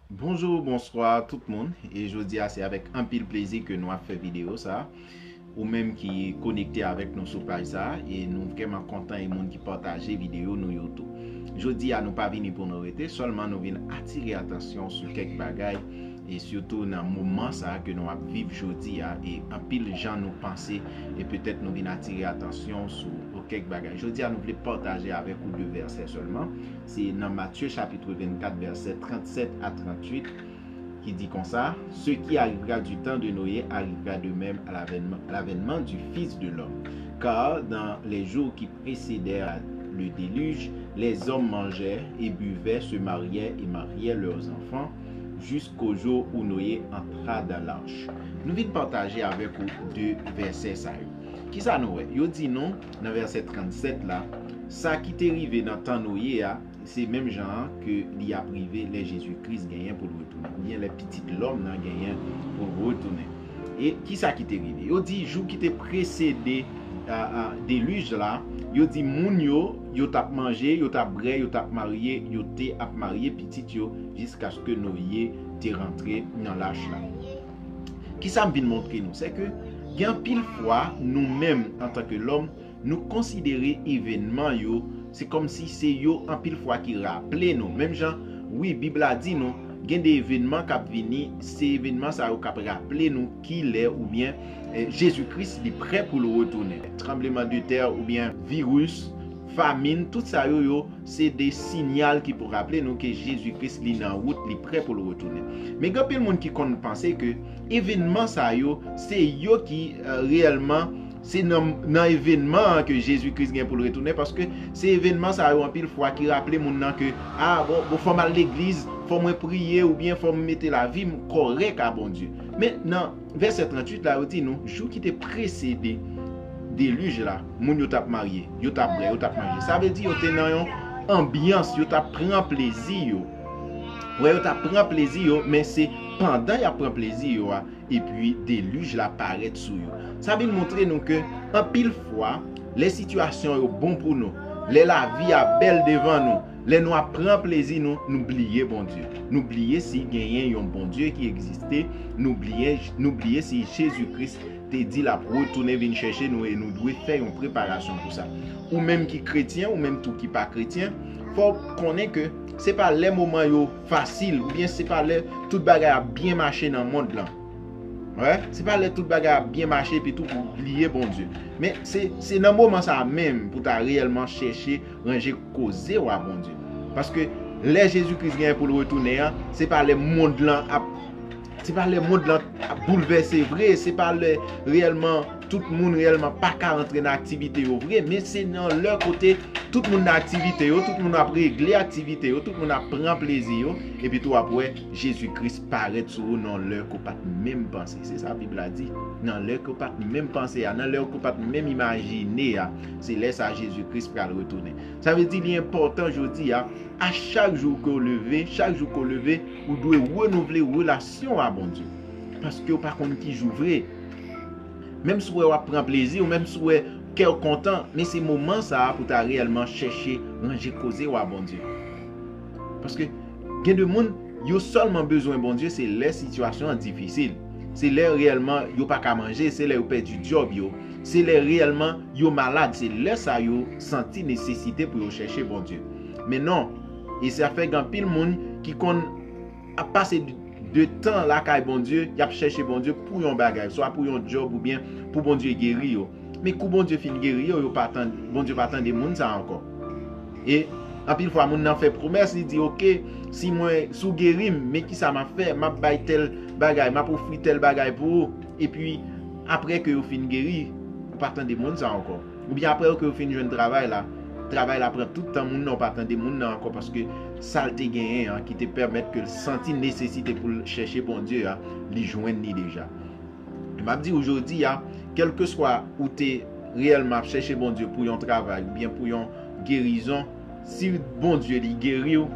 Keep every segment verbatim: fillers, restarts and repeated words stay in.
Bonjou, bonswa tout moun. E jodi a, se avèk anpil plezi ke nou ap fè videyo sa. Ou menm ki konekte avèk nou sou paj sa, e nou vrèman kontan e moun ki pataje videyo nou yo tou. Jodi a, nou pa vini pou nou rete, sèlman nou vin atire atansyon sou kèk bagay, e sitou nan moman sa ke nou ap viv jodi a, e anpil jan nou panse, e petèt nou vin atire atansyon sou kèk bagay. Jodi a, nou vle pataje avèk ou de vèsè sèlman. Se nan Matye chapit vennkat, vèsè trannsèt a tranntuit, ki di konsa: Ce qui arrivera du temps de Noé arrivera de même à l'avènement, l'avènement du Fils de l'homme. Car dans les jours qui précédèrent le déluge, les hommes mangeaient et buvaient, se mariaient et mariaient leurs enfants, jusqu'au jour où Noé entra dans l'arche. Nou vin pataje avèk ou de vèsè sa yo. Kisa nou wè? Yo di nou, nan vèsè trannsèt la, sa ki te rive nan tan Noye a, se menm jan an ke li ap rive lè Jezi Kris genyen pou l retounen, oubyen lè Pitit Lòm nan genyen pou l retounen. E kisa ki te rive? Yo di jou ki te presede, a, a, delij la, yo di moun yo, yo t ap manje, yo t ap bwè, yo t ap marye, yo te ap marye pitit yo jiskaske Noye te rantre nan lach la. Kisa m vin montre nou? Se ke gen anpil fwa, nou menm, antanke lòm, nou konsidere evènman yo, se kòmsi se yo anpil fwa ki raple nou. Menm jan, wi, Bib la di nou, gen de evènman k ap vini, se evènman sa yo k ap raple nou kilè oubyen, eh, Jezi Kris li prè pou l retounen. Tranbleman de tè oubyen viris, famin, tout sa yo, yo, se de siyal ki pou raple nou ke Jezi Kris li nan wout, li prè pou l retounen. Men gen anpil moun ki konn panse ke evènman sa yo, se yo ki, eh, reyèlman, se nan, nan evènman an ke Jezi Kris gen pou l retounen, paske se evènman sa yo anpil fwa ki raple moun nan ke, a, bon, bon, fò m al legliz, fò mwen priye, oubyen fò m mete lavi m kòrèk a Bondye. Men nan vèsè tranntuit la, yo di nou, jou ki te presede delij la, moun yo t ap marye, yo t ap bwè, yo t ap manje. Sa vle di yo te nan yon anbyans, yo t ap pran plezi yo. Wè, yo t ap pran plezi yo, men se pandan y ap pran plezi yo a, epi delij la parèt sou yo. Sa vin montre nou ke anpil fwa, lè sitiyasyon yo bon pou nou, lè lavi a bèl devan nou, lè nou ap pran plezi nou, nou bliye Bondye. Nou bliye si genyen yon Bondye ki egziste, nou bliye, nou bliye si Jezi Kris te di l ap retounen vin chèche nou e nou dwe fè yon preparasyon pou sa. Ou menm ki kretyen, ou menm tou ki pa kretyen, fò w konnen ke se pa lè moman yo fasil, oubyen se pa lè tout bagay ap byen mache nan mond lan. Wè, se pa lè tout bagay ap byen mache epi tou pou w bliye Bondye. Men se, se nan moman sa a menm pou w ta reyèlman chèche ranje koze w a Bondye. Paske lè Jezi Kris genyen pou l retounen an, se pa lè mond lan ap, se pa lè mond lan ap boulvèse vre, se pa lè reyèlman tout moun reyèlman pa ka rantre nan aktivite yo vre, men se nan lè kote tout moun nan aktivite yo, tout moun ap regle aktivite yo, tout moun ap pran plezi yo, epi tou w ap wè Jezi Kris parèt sou ou nan lè ke w pa t menm panse. Se sa Bib la di, nan lè ke w pa t menm panse a, nan lè ke w pa t menm imajine a, se lè sa Jezi Kris pral retounen. Sa vle di li enpòtan jodi a, a chak jou ke w leve, chak jou ke w leve, ou dwe renouvle relasyon w a Bondye. Paske w pa konn ki jou vre. Menm si w wè w ap pran plezi, ou menm si w wè kè w kontan, men se moman sa a pou w ta reyèlman chèche ranje koze w a Bondye. Paske gen de moun, yo sèlman bezwen Bondye, se lè sitiyasyon an difisil. Se lè reyèlman yo pa ka manje, se lè yo pèdi djòb yo, se lè reyèlman yo malad, se lè sa yo santi nesesite pou yo chèche Bondye. Men non, e sa fè gen anpil moun ki konn ap pase de tan lakay Bondye, y ap chèche Bondye pou yon bagay, swa pou yon djòb oubyen pou Bondye geri yo. Men kou Bondye fin geri yo, yo pa tande, Bondye pa tande moun sa ankò. E anpil fwa, moun nan fè pwomès, li di, "Oke, si mwen, si w geri m, men kisa m ap fè? M ap bay tèl bagay, m ap ofri tèl bagay pou ou." Epi, apre ke yo fin geri, ou pa tande moun sa ankò. Oubyen apre ke yo fin jwenn travay la, travay la pran tout tan moun nan, ou pa tande moun nan ankò, paske sa l te genyen an ki te pèmèt ke l santi nesesite pou l chèche Bondye a, li jwenn li deja. E m ap di w jodi a, kèlkeswa ou te reyèlman ap chèche Bondye pou yon travay oubyen pou yon gerizon, si Bondye li geri w,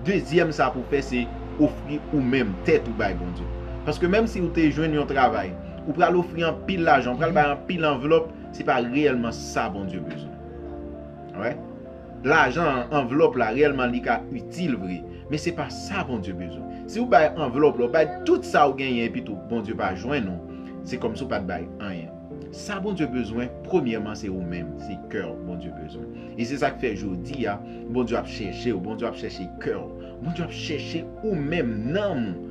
dezyèm sa pou w fè se ofri ou menm tèt ou bay Bondye. Paske menm si ou te jwenn yon travay, ou pral ofri anpil lajan, ou pral bay anpil anvlòp, se pa reyèlman sa Bondye bezwen. Wè? lajan an, anvlòp la, reyèlman li ka itil vre. Men se pa sa Bondye bezwen. Si w bay anvlòp la, w bay tout sa w genyen epi tou Bondye pa jwenn ou, se kòmsi w pa t bay anyen. Sa Bondye bezwen, premyèman, se ou menm, se kè w Bondye bezwen. E se sa k fè jodi a, Bondye ap chèche w, Bondye ap chèche kè w, Bondye ap chèche ou menm, nanm ou.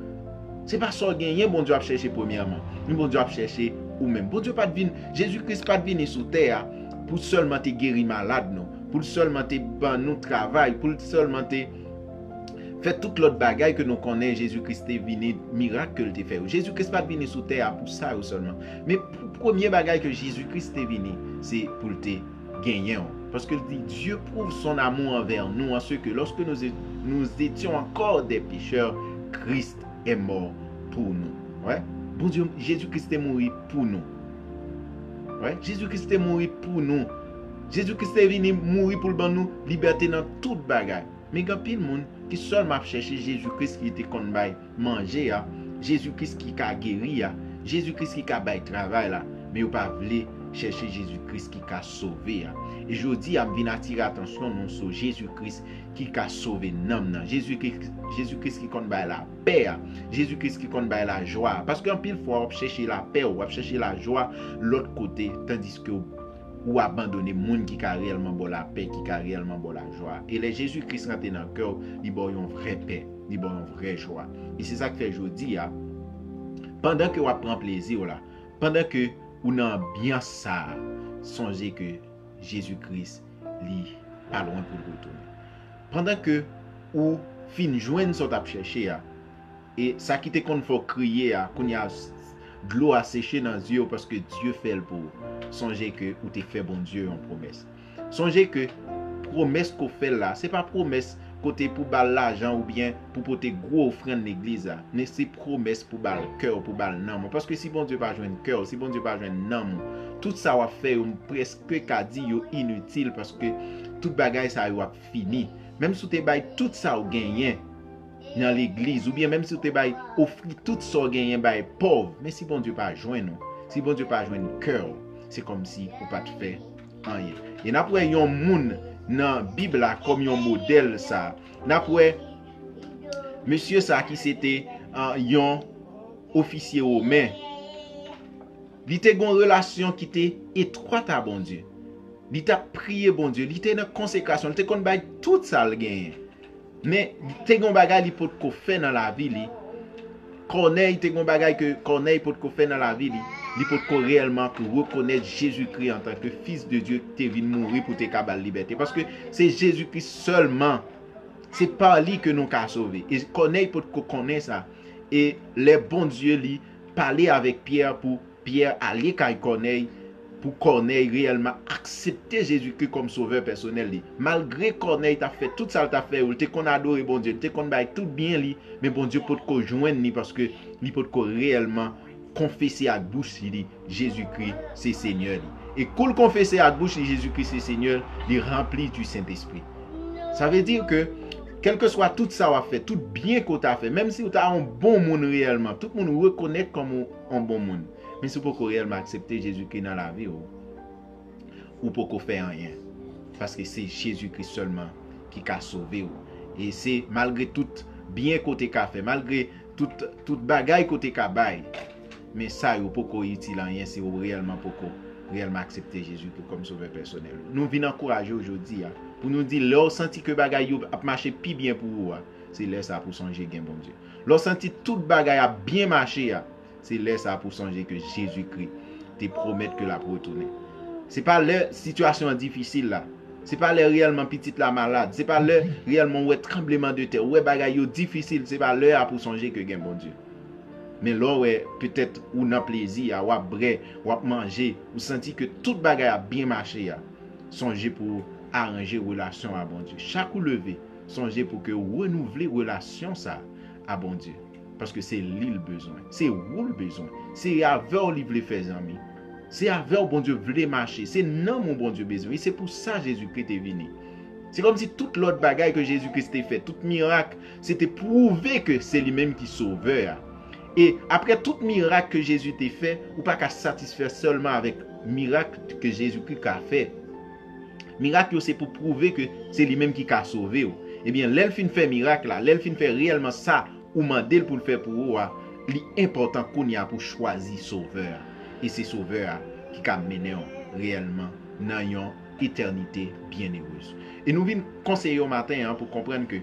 Se pa sa w genyen Bondye ap chèche premyèman, men Bondye ap chèche ou menm. Bondye pa t vin, Jezi Kris pa t vini sou tè a pou sèlman te geri malad nou, pou l sèlman te ban nou travay, pou l sèlman te fè tout lòt bagay ke nou konnen Jezi Kris te vini, mirak ke l te fè yo. Jezi Kris pa t vini sou tè a pou sa yo sèlman. Men pou premye bagay ke Jezi Kris te vini, se pou l te genyen w. Paske l di, Dieu prouve son amour envers nous en ce que lorsque nous, nous étions encore des pécheurs, Christ est mort pour nous. Wè? Bondye, Jezi Kris te mouri pou nou. Wè? Jezi Kris te mouri pou nou. Jezi Kris te vini mouri pou l ban nou libète nan tout bagay. Men gen anpil moun ki sèlman ap chèche Jezi Kris ki te konn bay manje a, Jezi Kris ki ka geri a, Jezi Kris ki ka bay travay la, men yo pa vle chèche Jezi Kris ki ka sove a. E jodi a, m vin atire atansyon nou sou Jezi Kris ki ka sove nanm nan. Jezi Kris, Jezi Kris ki konn bay lapè a, Jezi Kris ki konn bay lajwa a. Paske anpil fwa, w ap chèche lapè, w ap chèche lajwa lòt kote, tandiske w ou abandone moun ki ka reyèlman ba w lapè, ki ka reyèlman ba w lajwa. E lè Jezi Kris rantre nan kè w, li ba w yon vrè pè, li ba w yon vrè jwa. E se sa k fè jodi a, pandan ke w ap pran plezi w la, pandan ke ou nan anbyans sa a, sonje ke Jezi Kris, li pa lwen pou l retounen. Pandan ke ou fin jwenn sa w t ap chèche a, e sa ki te konn fè w kriye a, kounye a, dlo a seche nan zye w paske Dye fè l pou ou. Sonje ke ou te fè Bondye yon pwomès. Sonje ke pwomès ke w fè l la, se pa pwomès kote pou ba l lajan oubyen pou pote gwo ofrann legliz la, men se pwomès pou ba l kè w, pou ba l nanm ou. Paske si Bondye pa jwenn kè w, si Bondye pa jwenn nanm ou, tout sa w ap fè yo, m prèske ka di yo initil, paske tout bagay sa yo ap fini. Menm si w te bay tout sa w genyen nan legliz, oubyen menm si w te bay, ofri tout sa w genyen bay pòv, men si Bondye pa jwenn ou, si Bondye pa jwenn kè w, se kòmsi ou pa t fè anyen. E n ap wè yon moun nan Bib la kòm yon modèl sa. N ap wè mesye sa ki se te, ah, yon ofisye women. Li te gen yon relasyon ki te etwat a Bondye. Li t ap priye Bondye. Li te nan konsekrasyon. Li te konn bay tout sa l genyen. Men, te gen yon bagay li potko fè nan lavi li. Kònèy, te gen yon bagay ke Kònèy potko fè nan lavi li. Li potko reyèlman rekonèt Jezikri antanke Fis de Dye ki te vin mouri pou te ka ba l libète. Paske se Jezikri sèlman, se pa li ke nou ka sove. E Kònèy potko konnen sa. E lè Bondye li pale avèk Pyè pou Pyè ale kay Kònèy, pou Kònèy reyèlman aksepte Jezikri kòm sovè pèsonèl li. Malgre Kònèy t ap fè tout sa l t ap fè yo, li te konn adore Bondye, li te konn bay tout byen li, men Bondye potko jwenn li paske li potko reyèlman konfese ak bouch li Jezikri se Senyè li. E kou l konfese ak bouch li Jezikri se Senyè l, li ranpli di Sentespri. Sa vle di ke, kèlkeswa tout sa w ap fè, tout byen ke w ta fè, menm si w ta yon bon moun reyèlman, tout moun rekonèt kòm yon, yon bon moun, men si w poko reyèlman aksepte Jezikri nan lavi w, ou poko fè anyen. Paske se Jezikri sèlman ki ka sove w. E se malgre tout byen ke w te ka fè, malgre tout, tout bagay ke w te ka bay, men sa yo poko itil anyen si w reyèlman poko reyèlman aksepte Jezikri kòm sovè pèsonèl ou. Nou vin ankouraje w jodi a, pou nou di lè w santi ke bagay yo ap mache pi byen pou ou a, se lè sa pou w sonje gen Bondye. Lè w santi tout bagay ap byen mache a, se lè sa pou w sonje ke Jezikri te pwomèt ke l ap retounen. Se pa lè sitiyasyon an difisil la. Se pa lè reyèlman pitit la malad. Se pa lè reyèlman w wè tranbleman de tè, w wè bagay yo difisil. Se pa lè a pou w sonje ke gen Bondye. Men lè w wè, petèt, ou nan plezi a, w ap bwè, w ap manje, ou santi ke tout bagay ap byen mache a, sonje pou w aranje relasyon w a Bondye. Chak ou leve, sonje pou ke w renouvle relasyon sa a a Bondye. Paske se li l bezwen. Se ou l bezwen. Se avè w li vle fè zanmi. Se avè w Bondye vle mache. Se nanm ou Bondye bezwen. E se pou sa Jezikri te vini. Se kòmsi tout lòt bagay ke Jezikri te fè, tout mirak, se te pwouve ke se li menm ki Sovè a. E apre tout mirak ke Jezi te fè, ou pa ka satisfè sèlman avèk mirak ke Jezikri ka fè. Mirak yo se pou pwouve ke se li menm ki ka sove w. Ebyen, lè l fin fè mirak la, lè l fin fè reyèlman sa ou mande l pou l fè pou ou a, li enpòtan kounye a pou w chwazi Sovè a. E se Sovè a ki ka mennen w reyèlman nan yon etènite byenerez. E nou vin konseye w maten an pou konprann ke,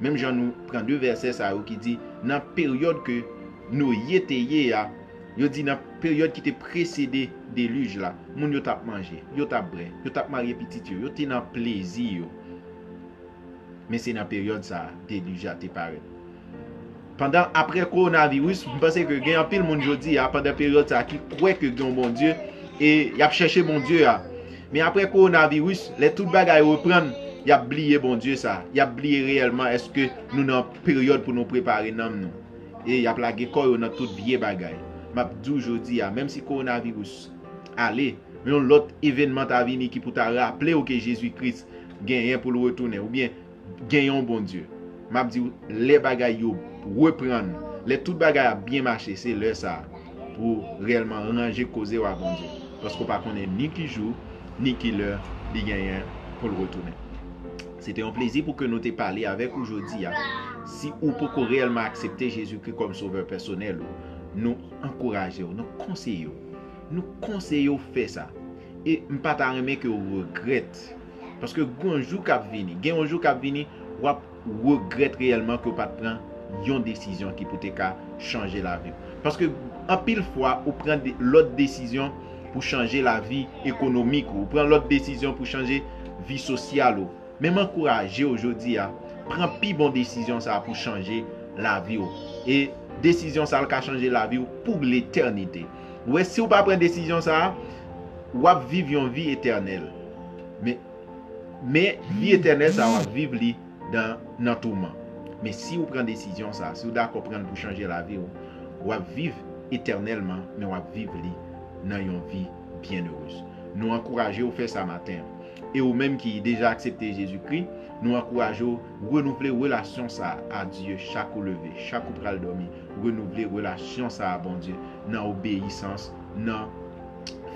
menm jan nou pran de vèsè sa yo ki di, nan peryòd ke Noye te ye a, yo di nan peryòd ki te presede delij la, moun yo t ap manje, yo t ap bwè, yo t ap marye pitit yo, yo te nan plezi yo. Men se nan peryòd sa a, delij la te parèt. Pandan, apre kowonaviris, m panse ke gen anpil moun jodi a, pandan peryòd sa a, ki kwè ke gen yon Bondye, e y ap chèche Bondye a. Men apre kowonaviris, lè tout bagay reprann, y ap bliye Bondye sa a. Y ap bliye reyèlman èske nou nan peryòd pou nou prepare nanm nou. E y ap lage kò yo nan tout vye bagay. M ap di w jodi a, menm si kowonaviris ale, yon lòt evènman ta vini ki pou ta raple w ke Jezi Kris genyen pou l retounen, oubyen gen yon Bondye. M ap di w, lè bagay yo reprann, lè tout bagay ap byen mache, se lè sa a pou w reyèlman ranje koze w a Bondye. Paske w pa konnen ni ki jou, ni ki lè li genyen pou l retounen. Se te yon plezi pou ke nou te pale avèk ou jodi a. Si ou poko reyèlman aksepte Jezikri kòm Sovè pèsonèl ou, nou ankouraje w, nou konseye w. Nou konseye w fè sa. E m pa ta renmen ke w regrèt. Paske gen yon jou k ap vini. Gen yon jou k ap vini, w ap regrèt reyèlman ke w pa t pran yon desizyon ki pou te ka chanje lavi w. Paske anpil fwa, ou pran de, lòt desizyon pou chanje lavi ekonomik ou. Ou pran lòt desizyon pou chanje vi sosyal ou. Men m ankouraje w jodi a, pran pi bon desizyon sa a pou chanje lavi w. E desizyon sa a l ka chanje lavi w pou letènite. Ou wè, si w pa pran desizyon sa a, w ap viv yon vi etènèl. Men, men vi etènèl sa a, w ap viv li nan, nan touman. Men si w pran desizyon sa a, si w dakò pran l pou chanje lavi w, w ap viv etènèlman, men w ap viv li nan yon vi byenerez. Nou ankouraje w fè sa maten an. E ou menm ki deja aksepte Jezikri, nou ankouraje w renouvle relasyon sa a a Dye chak ou leve, chak ou pral dòmi. Renouvle relasyon sa a a Bondye nan obeyisans, nan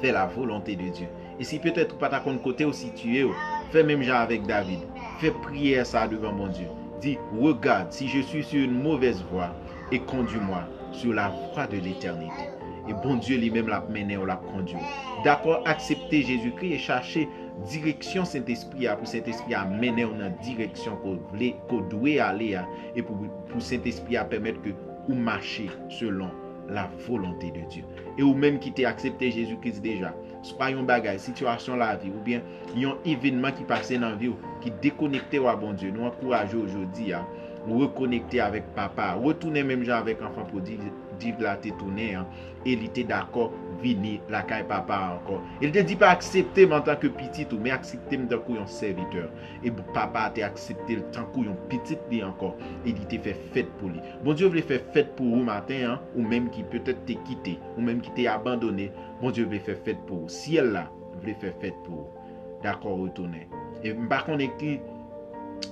fè la volonte de Dye. E si petèt ou pa ta konn kote w sitiye w, fè menm jan avèk David. Fè priyè sa a devan Bondye. Di, Regarde, si je suis sur une mauvaise voie, et conduis-moi sur la voie de l'éternité. E Bondye li menm l ap mennen w, l ap kondui w. Dakò, aksepte Jezikri e chache direksyon Sentespri a pou Sentespri a mennen w nan direksyon ke w vle, ke w dwe ale a, e pou, pou Sentespri a pèmèt ke ou mache selon la volonte de Dye. E ou menm ki te aksepte Jezikri deja, swa yon bagay, sitiyasyon lavi, oubyen yon evènman ki pase nan vi w, ki dekonekte w a Bondye, nou ankouraje w jodi a, rekonekte avèk Papa a, retounen menm jan avèk anfan pwodig la te tounen an, e li te dakò vini lakay Papa a ankò. E li te di, pa aksepte m antanke pitit ou, men aksepte m tankou yon sèvitè. E Papa a te aksepte l tankou yon pitit li ankò, e li te fè fèt pou li. Bondye vle fè fèt pou ou maten an, ou menm ki petèt te kite, ou menm ki te abandone, Bondye vle fè fèt pou ou. Syèl la vle fè fèt pou ou. Dakò, retounen. E m pa konnen ki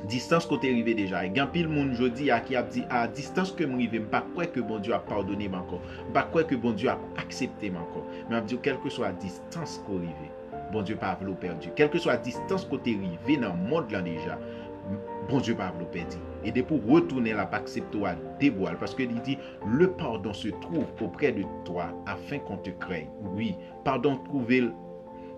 distans ke w te rive deja. E gen anpil moun jodi a ki ap di, a distans ke m rive, m pa kwè ke Bondye ap padone m ankò. M pa kwè ke Bondye ap aksepte m ankò. Men m ap di w, kèlkeswa distans ke w rive, Bondye pa vle w pèdi. Kèlkeswa distans ke w te rive nan mond lan deja, Bondye pa vle w pèdi. E depi w retounen, l ap aksepte w a de bra l. Paske li di, Le pardon se trouve auprès de toi afin qu'on te craigne. Wi, padon twouve l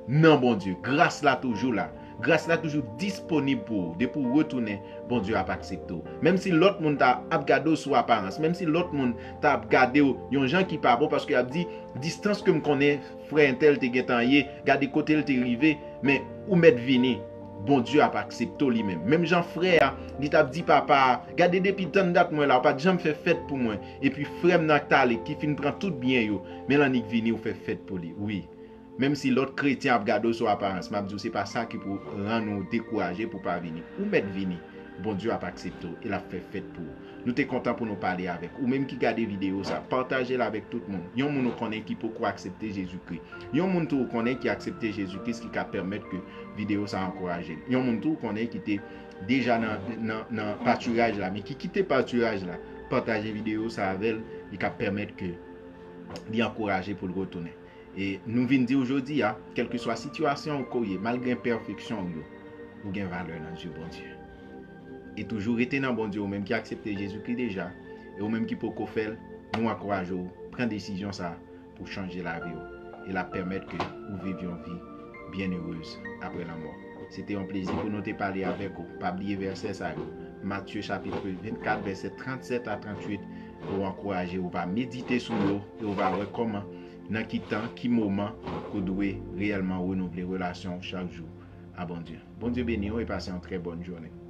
nan Bondye. Gras la toujou la. Gras la toujou disponib pou ou. Depi w retounen, Bondye ap aksepte w. Menm si lòt moun ta ap gade w sou aparans, menm si lòt moun ta ap gade w yon jan ki pa bon, paske y ap di, distans ke m konnen frè entèl te gentan ye, gade kote l te rive, men ou mèt vini. Bondye ap aksepte w li menm. Menm jan frè a, li t ap di papa a, gade depi tann dat mwen la, ou pa t janm fè fèt pou mwen. Epi frè m nan k t ale, ki fin pran tout byen yo, men l annik vini, ou fè fèt pou li. Wi. Menm si lòt kretyen ap gade w sou aparans, m ap di w se pa sa ki pou rann ou dekouraje pou w pa vini. Ou mèt vini. Bondye ap aksepte w e l ap fè fèt pou ou. Nou te kontan pou nou pale avèk ou. Ou menm ki gade videyo sa, pataje l avèk tout moun. Yon moun ou konnen ki poko aksepte Jezikri. Yon moun tou ou konnen ki aksepte Jezikri ki ka pèmèt ke videyo sa ankouraje l. Yon moun tou ou konnen ki te deja nan, nan, nan patiraj la, men ki kite patiraj la, pataje videyo sa avè l, li ka pèmèt ke li ankouraje pou l retounen. E nou vin di w jodi a, kèlkeswa sitiyasyon ou ke w ye, malgre enpèfeksyon w yo, ou gen valè nan zye Bondye. E toujou rete nan Bondye, ou menm ki aksepte Jezikri deja, e ou menm ki poko fè l, nou ankouraje w, pran desizyon sa a pou chanje lavi w. E l ap pèmèt ke ou viv yon vi byenerez apre lanmò. Se te yon plezi pou nou te pale avèk ou. Pa bliye vèsè sa yo. Matye chapit vennkat, vèsè trannsèt a tranntuit, pou ankouraje w, ou va medite sou yo, e ou va wè kòman, nan ki tan, ki moman, ke w dwe reyèlman renouvle relasyon w chak jou a Bondye. Bondye beni w e pase yon trè bòn jounen.